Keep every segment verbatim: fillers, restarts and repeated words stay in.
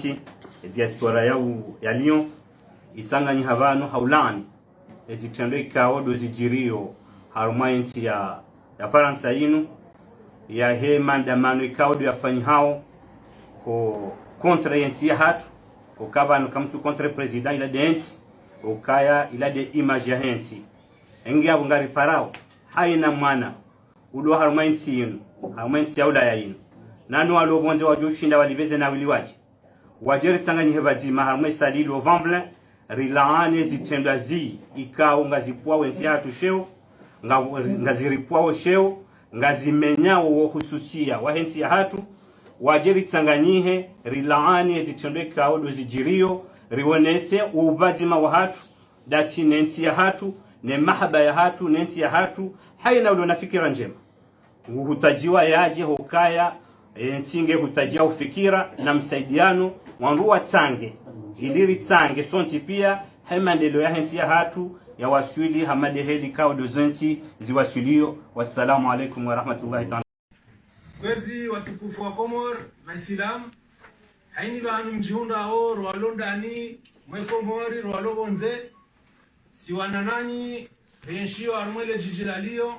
ntsi, e diaspora ya u-, ya Lyon, itsanganyiha pvanu ha ulaani ezitrendwa ikao ndo zidjiriyo harumwa entsi ya, ya Farantsa yinu, yahe maandamano ikao ndo yafanyihao ho contre yentsi yahatru, uka pvanu kamtsu contre président ila nde ntsi, ukaya ila nde image yahe ntsi. Engi yapvo ngariparao, haina mwana ulo harumwa entsi yinu, harumwa entsi ya Ulaya yinu, nanu walo pvondze wadjo ushinda walipveze na wili wadje. Wadje ritsanganyihe pvadzima harumwa e salle ilo Vanvelin, rilaani ezitrendwa zi ikao ngazipvwao entsi yahatru sheo, nga-, ngaziripvwao sheo, ngazimenyao wo hususia wahe ntsi yahatru. Wadje ritsanganyihe, rilaani ezitrendwa ikao ndo zidjiriyo, rionese upvadzima wahatru, ndasi ne ntsi yahatru, ne mahaba yahatru, ne ntsi yahatru, haina ulo na fikira ndjema. Nguhutajiwa yadje hukaya, e, ntsi nge hutajia ufikira na msaidiano, wandru watsange, ili ritsange sontsi pia, he maendeleo yahe ntsi yahatru, yawaswili ha madeheli ikao ndo zentsi ziwaswiliyo. Wassalamu alaikum warahmatullahi taala. Kwezi watukufu wa Komori, Maislamu, haina pvanu mdjihundrao, rwalo ndani mwe Komori, rwalo pvondze, si wananyanyu, rienshio harumwa le djidji la Lyon,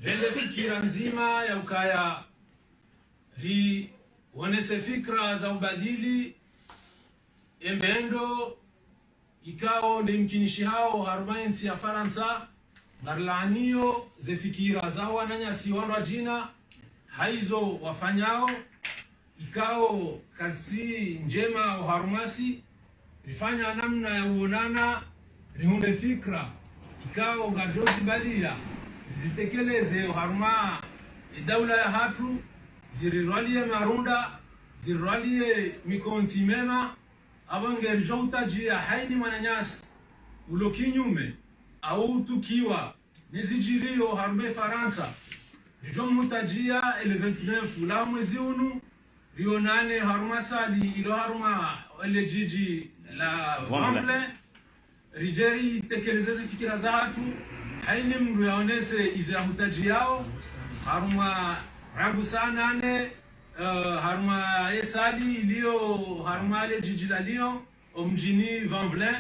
rende fikira ndzima ya ukaya rionese fikira za ubadili e mbendo ikao nde mkinishihao harumwa entsi ya Farantsa, ngarilaaniyo ze fikira zaho wananyasi wandru wadjina, haizo wafanyao, ikao kazisi ndjema oharumwasi, rifanya namna ya uonana, rihundre fikira, ikao ngadjo zibalia, rizitekeleze oharumwa e daula yahatru, zirirwalie marunda, zirirwalie mikontsi mema, apvo ngeridjo utajia haina mwananyasi ulo kinyume au utukiwa ne zidjiriyo harumwa e Farantsa. Ridjo mhutajia e le vingt-neuf la mwezi unu, rionane harumwa salle ilo harumwa le djidji la Vanvelin. Vanvelin. Ridje ritekeleze ze fikira zahatru, haina mndru yaonese izo yahutajiao, harumwa rangu saa nane, eh, harumwa e salle iliyo harumwa le djidji la Lyon, omdjini Vanvelin.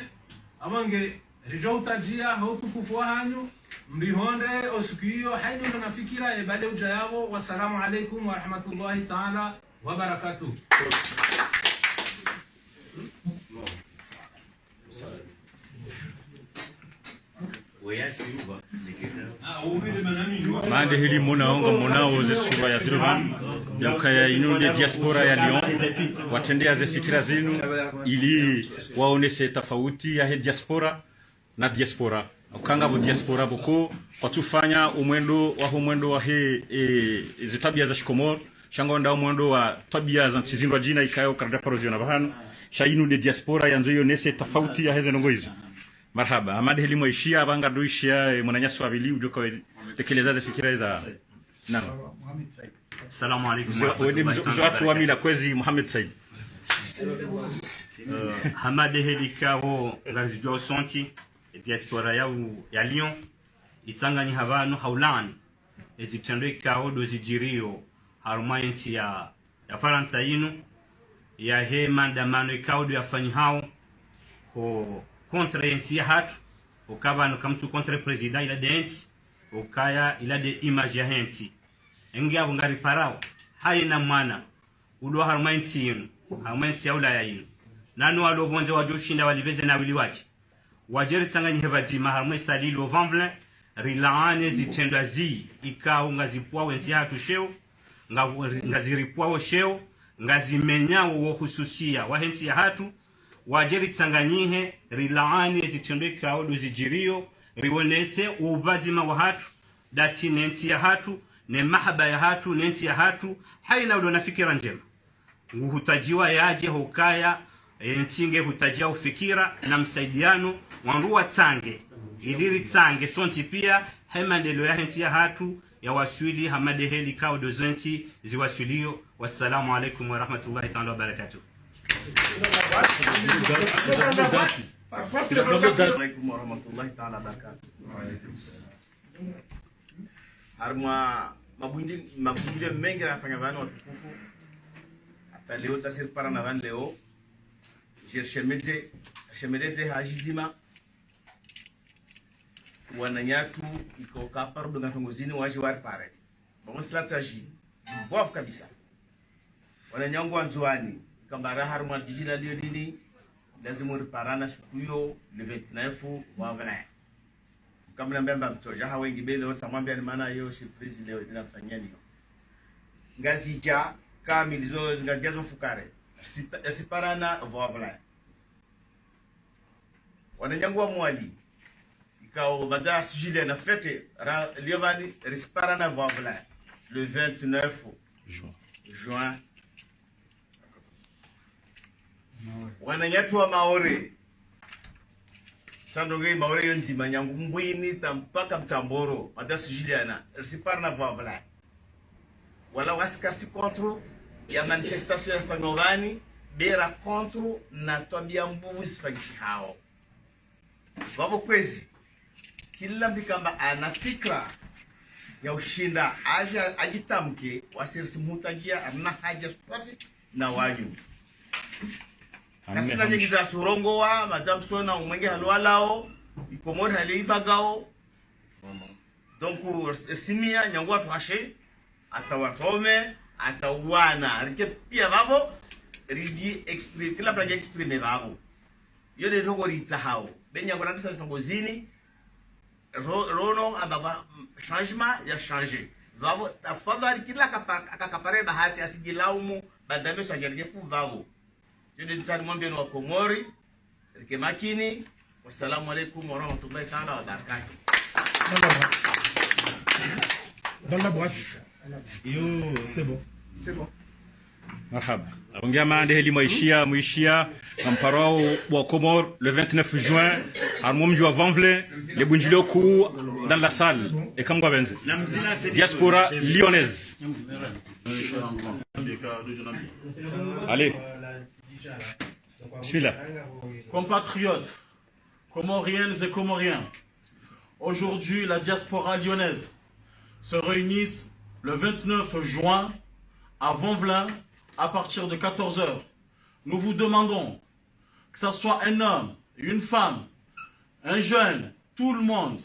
Apvo nge ridjo utajia ho utukufu wahanyu, mrihundre o siku iyo, haina ulo na fikira ye bale udja yapvo. Wassalamu alaikum warahmatullahi taala wabarakatuh. Mande heli mona onga mona oze sura ya ziro pvanu, ya ukaya inu nde diaspora ya Lyon, watrende ya ze fikira zinu, ili waonese tafauti yahe diaspora na diaspora. Ukanga pvo diaspora pvoko, kwatsufanya umwendo waho mwendo wahe, e, ze twabia za shikomori, sha ngo nda umwendo wa twabia za ntsi zindru wadjina ikao karidja paro ziona pvahanu, sha inu nde diaspora yandzo yonese tafauti yaheze ndrongoo izo. Marahaba. Hamada heli mwaishia, apvanga ndo ishia, e, mwananyasi wa pvili, udjo kawe tekeleza ze fikira za. Naam. Assalamu alaikum warahmatullahi taala wabarakatuh. Mzo, mzo watu wa mila kwezi Mohamed Said. Eh, hamada heli ikao ngarizidjuao sontsi, e diaspora ya u-, ya Lyon, itsanganyiha pvanu ha ulaani ezitrendwa ikao ndo zidjiriyo harumwa entsi ya, ya Farantsa yinu, yahe maandamano ikao ndo yafanyihao ho contre yentsi yahatru, uka pvanu kamtsu contre président ila nde ntsi, ukaya ila nde image yahe ntsi. Engi yapvo ngariparao, haina mwana ulo harumwa entsi yinu, harumwa entsi ya Ulaya yinu, nanu walo pvondze wadjo ushinda walipveze na wili wadje. Wadje ritsanganyihe pvadzima harumwa e salle ilo Vanvelin, rilaani ezitrendwa zi ikao ngazipvwao entsi yahatru sheo, nga-, ngaziripvwao sheo, ngazimenyao wo hususia wahe ntsi yahatru. Wadje ritsanganyihe, rilaani ezitrendwa ikao ndo zidjiriyo, rionese upvadzima wahatru, ndasi ne ntsi yahatru, ne mahaba yahatru, ne ntsi yahatru, haina ulo na fikira ndjema. Nguhutajiwa yadje hukaya, e, ntsi nge hutajia ufikira na msaidiano, wandru watsange, ili ritsange sontsi pia, he maendeleo yahe ntsi yahatru, yawaswili hamada heli ikao ndo zentsi ziwaswiliyo. Wassalamu alaikum warahmatullahi taala wabarakatuh. Alaikum warahmatullahi taala wabarakatuh. Harumwa mabungi-, mabungile mengi rasanga pvanu watukufu. Tsa leo tsasi riparana vani leo. Je shemedze, shemedze haji dzima. Wananyatru iko kaparo dunga ntrongo zini waji waripare. Bon, cela tsaji. Bof kabisa. Wananyangu wa Ndzuani, kamba raha harumwa djiji la Lyon lini, lazimu riparana suku yo, le vingt-neuf wa avril. Kamna mbemba mtsoja ha wengi bele, otsa mwambia ni mana yo surprise leo, nina mfanyani yo. Ngazidja, kamili zo, Ngazidja zo fukare. Sita-, siparana, vwavla. Wananyangu wa Mwali, ikao baza sijili na fête, ra, leo vani, risiparana vwavla. Le vingt-neuf juin. Juin. Wananyatru wa Maore. Tsandronge Maore yo ndima nyangu Mbwini, ta mpaka Mtsamboro, madasi Juliana, risiparana vwavla. Wala wasi karisi contre ya manifestation ya fanywa vani, be ra contre na twabia mbuvu zifanyishihao. Vavo kwezi, kila mbi kamba ana fikra ya ushinda aja ajitamke, wasi risimutajia, arina haja swafi na wanyu. Kasina nyingi za surongowa, madza msona umwenge halwalao, ikomori hale ivagao. Donc, simia, nyangu watru hashe, ata watrome, ata wana. Rike pia vavo, riji exprime, kila mtu aji exprime vavo. Yo de ntrongo ritsahao. Be nyangu natisa ntrongo zini, ro-, rono amba va, mm, changement ya changer. Vavo, tafadhali kila kapa-, akakapare bahati asigilaumu, badame sa jargefu vavo. Yo de ntsani mwambie no wa Komori, rike makini. Wassalamu alaikum warahmatullahi taala wabarakatuh. Dans la boîte. Yo, c'est bon. C'est bon. Marhaba. Abongia mande heli mwaishia, mwaishia, kamparao wa Komori, le vingt-neuf juin, harumwa mdji wa Vanvle, le bundjilio kuu dans la salle, et comme quoi benze. Diaspora lyonnaise. Allez. Bismillah. Compatriotes, Comoriennes et Comoriens, aujourd'hui, la diaspora lyonnaise se réunit le vingt-neuf juin à Vanvlin à partir de quatorze heures. Nous vous demandons, que ce soit un homme, une femme, un jeune, tout le monde,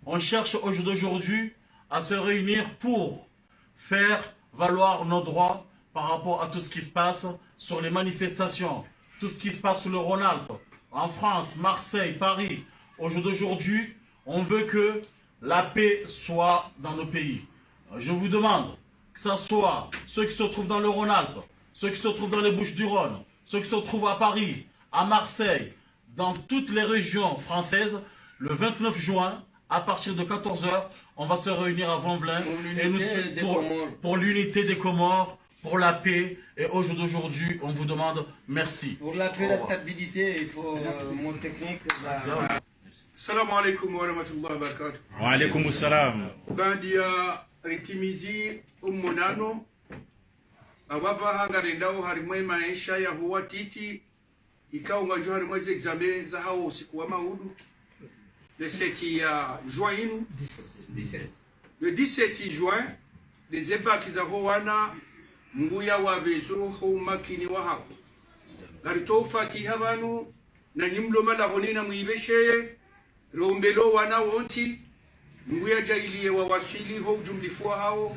on cherche au jour d'aujourd'hui à se réunir pour faire valoir nos droits par rapport à tout ce qui se passe sur les manifestations, tout ce qui se passe sur le Rhône-Alpes, en France, Marseille, Paris. Au jour d'aujourd'hui, on veut que la paix soit dans nos pays. Je vous demande, que ce soit ceux qui se trouvent dans le Rhône-Alpes, ceux qui se trouvent dans les Bouches-du-Rhône, ceux qui se trouvent à Paris, à Marseille, dans toutes les régions françaises, le vingt-neuf juin, à partir de quatorze heures, on va se réunir à Vanvlin et nous, pour, pour l'unité des Comores, pour la paix. Et au jour d'aujourd'hui, on vous demande merci. Pour la paix, la stabilité, il faut, euh, mon technique va. Salam alaikum wa rahmatullahi wa barakatuh. Wa alaikum salam. Baanda ya ritimizi umonano, apvapvaha ngarendao harimwa maesha ya huwa titi, ikao ngwadjo harimwa ze examen zahao usiku wa maudu, le sept ya juin inu. Le dix-sept juin, le ze bac zaho wana, Mngu ya wapvezo ho umakini wahao. Ngaritoao fatiha pvanu, na nyi mlo malahoni na mwipvesheye, rombelo wana wontsi, Mngu ya djaaliye wawaswili ho ujumlifu wahao,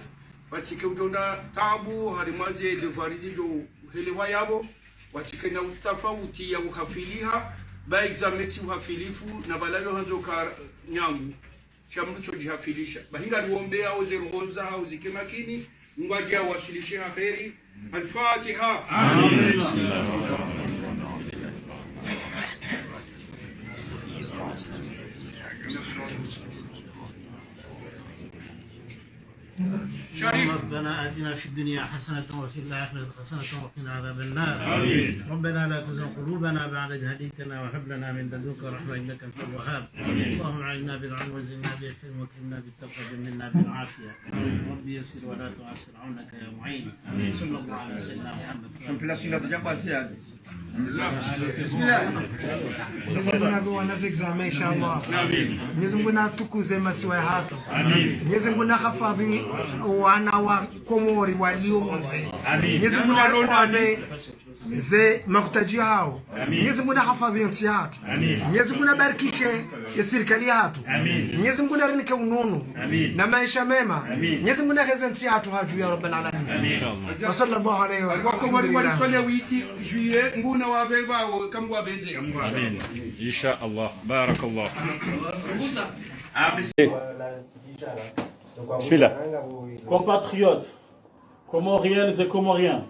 watsike udjo nda taabu, harimwa ze devoir zidjo helehwa yapvo, watsike na utafauti ya uhafiliha, ba examen tsi uhafilifu, na pvala yo handzo ka nyangu, sha mdru tso djihafilisha. Bahi ngariombeao ze roho zahao zike makini, Mngu adje awaswilishe ha kheri. Al-Fatiha. Amin. Sharif. ربنا آتنا في الدنيا حسنة وفي الآخرة حسنة وقنا عذاب النار. آمين. ربنا لا تزغ قلوبنا بعد إذ هديتنا وهب لنا من لدنك رحمة إنك أنت الوهاب. آمين. اللهم أعنا بالعلم وزينا بالحلم وأكرمنا بالتقوى وجملنا بالعافية. آمين. رب يسر ولا تعسر عونك يا معين. آمين. صلى الله على سيدنا محمد. Shon pila shinga zidja kwa siadi. Bismillah. Mwenyezi Mungu nabe wana ze examen, inshallah. Amin. Mwenyezi Mungu natukuze masiwa yahatru. Amin. Mwenyezi Mungu nahafadhwi wana wa Komori walio mundze. Amin. Mwenyezi Mungu nawape ze mahutaji yahao. Amin. Mwenyezi Mungu nahafadhwi ntsi yahatru. Amin. Mwenyezi Mungu nabarikishe ye sirikali yahatru. Amin. Mwenyezi Mungu narinike unono. Amin. Na maesha mema. Amin. Mwenyezi Mungu naheze ntsi yahatru hadju ya Rabbal Alamin. Amin. Wa sallallahu alayhi wa sallam. Wakomori waliswali witi juillet, nguna wabeba, o, kamwa benze. Amin. Insha Allah. Barakallah. Bismillah. Compatriotes, Comoriennes et Comoriens,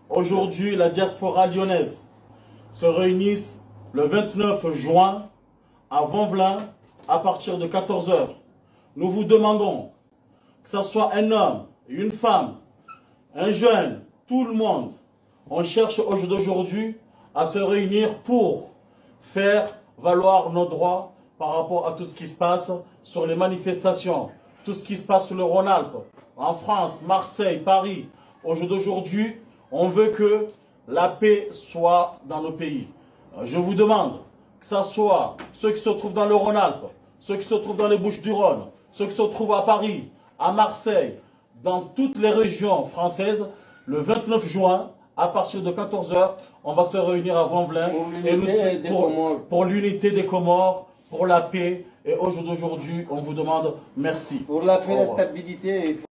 aujourd'hui, la diaspora lyonnaise se réunissent le vingt-neuf juin à Vanvelin à partir de quatorze heures. Nous vous demandons, que ce soit un homme, une femme, un jeune, tout le monde, on cherche au jour d'aujourd'hui à se réunir pour faire valoir nos droits par rapport à tout ce qui se passe sur les manifestations, tout ce qui se passe sur le Rhône-Alpes, en France, Marseille, Paris. Au jour d'aujourd'hui, on veut que la paix soit dans nos pays. Euh, je vous demande, que ce soit ceux qui se trouvent dans le Rhône-Alpes, ceux qui se trouvent dans les Bouches-du-Rhône, ceux qui se trouvent à Paris, à Marseille, dans toutes les régions françaises, le vingt-neuf juin, à partir de quatorze heures, on va se réunir à Vanvelin. Pour et nous, l'unité des pour, Comores. Pour l'unité des Comores, pour la paix. Et au jour d'aujourd'hui, on vous demande merci. Pour la paix et la stabilité.